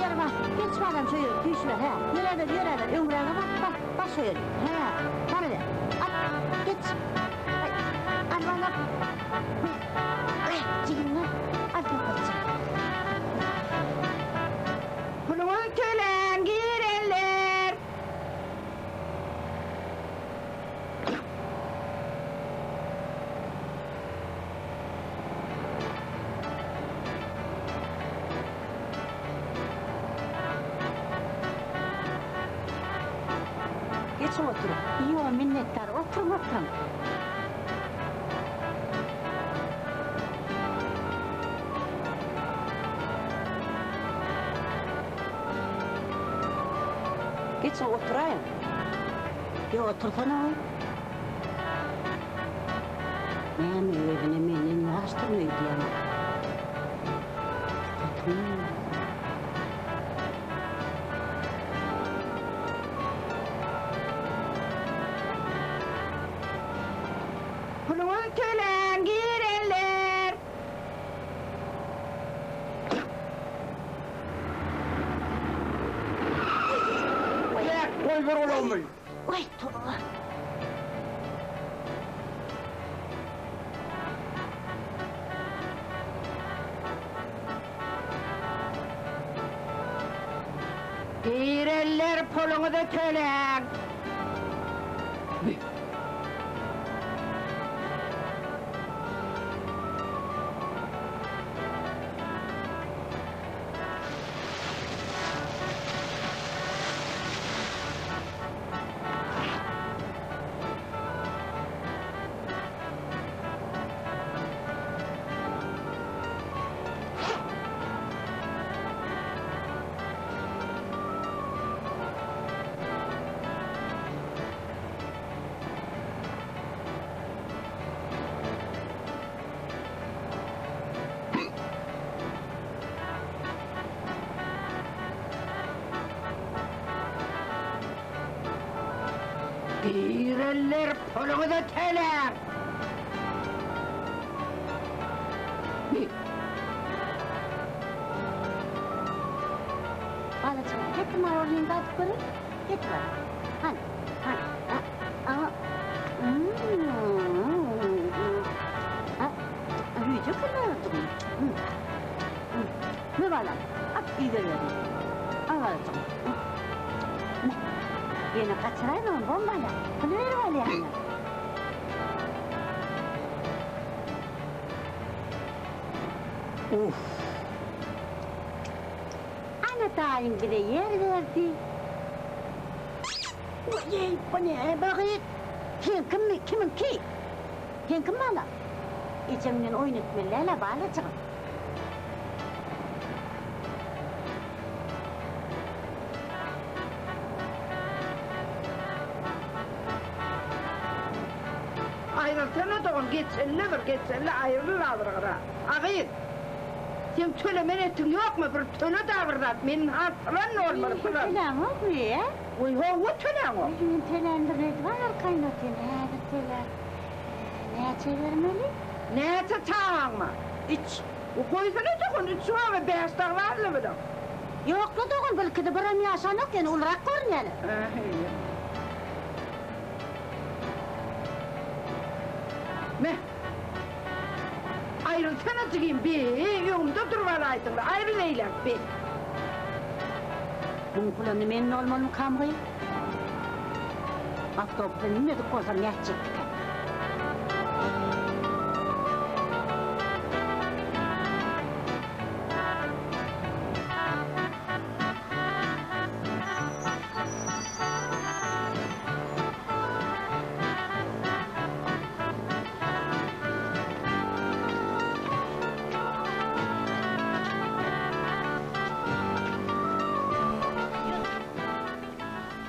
ýer bar. Geç balam şo ýere, süýşüber, hä. Ýöräber, ýöräber, öňräge bas, bas, bas şo ýere. Hä, baryber. At, geç. Aý, al balam. Aý, jigim al. Al toprakjyk. Puluňyzy töläň, girenler! Geçiň oturyň. Ýok, minnetdar. Oturyň, oturyň. Geçiň oturaýyň. Ýok, otursana goý. Näme özüne menden ýaşdyryn öýdýäňmi? Gatyň. Puluňyzy töläň, girenler! Bek, goýber ulagymy! Waý, toba! Girenler puluňyzy töläň! Girenler puluňyzy töläň! Balajygym, getir marolnyny dadyp göreýin. Getir balam. Hany, hany. A, a, mm, a, süýji eken marolnyň. Mm, mm. Me balam, at iýiberýärin. Al balajygym. Me. Ýene gaçyraýmagyn, bom bala. Pul berip alýanlar. Uff. Ana daýyň bize ýer berdi. Weý, bu näme gyz? Seňkimi, kimiňki? Seňkimi balam? Ejeň bilen oýun etmeli däl-ä, balajygym. Aýrylsana dogan, geçelle bir, geçelle, aýryl-a bir gyra. A gyz, seň tölemen etiň ýokmy, bir töle-dä bir zat, meniň has pylan bolmaly, pylan. Töläňokmy, ä? Goý, hawa, töläňok. Men töländir öýdüp arkaýyn otyryn, häzir tölär. Näçe bermeli? Näçe çagaň bar? Üç. Goýsana dogan, üç baba, bäş dagy barly biziň. Ýokla dogan, bilkide birem ýaşanok, ýöne ulurak görünýäler. Me. Aýrylsana jigim, be, öňümde durup alaýdyňla, aýryl eýläk, be. Muň puluny men dolmalymykam gyz? Awtobusa münmedik bolsam nätjekdikä?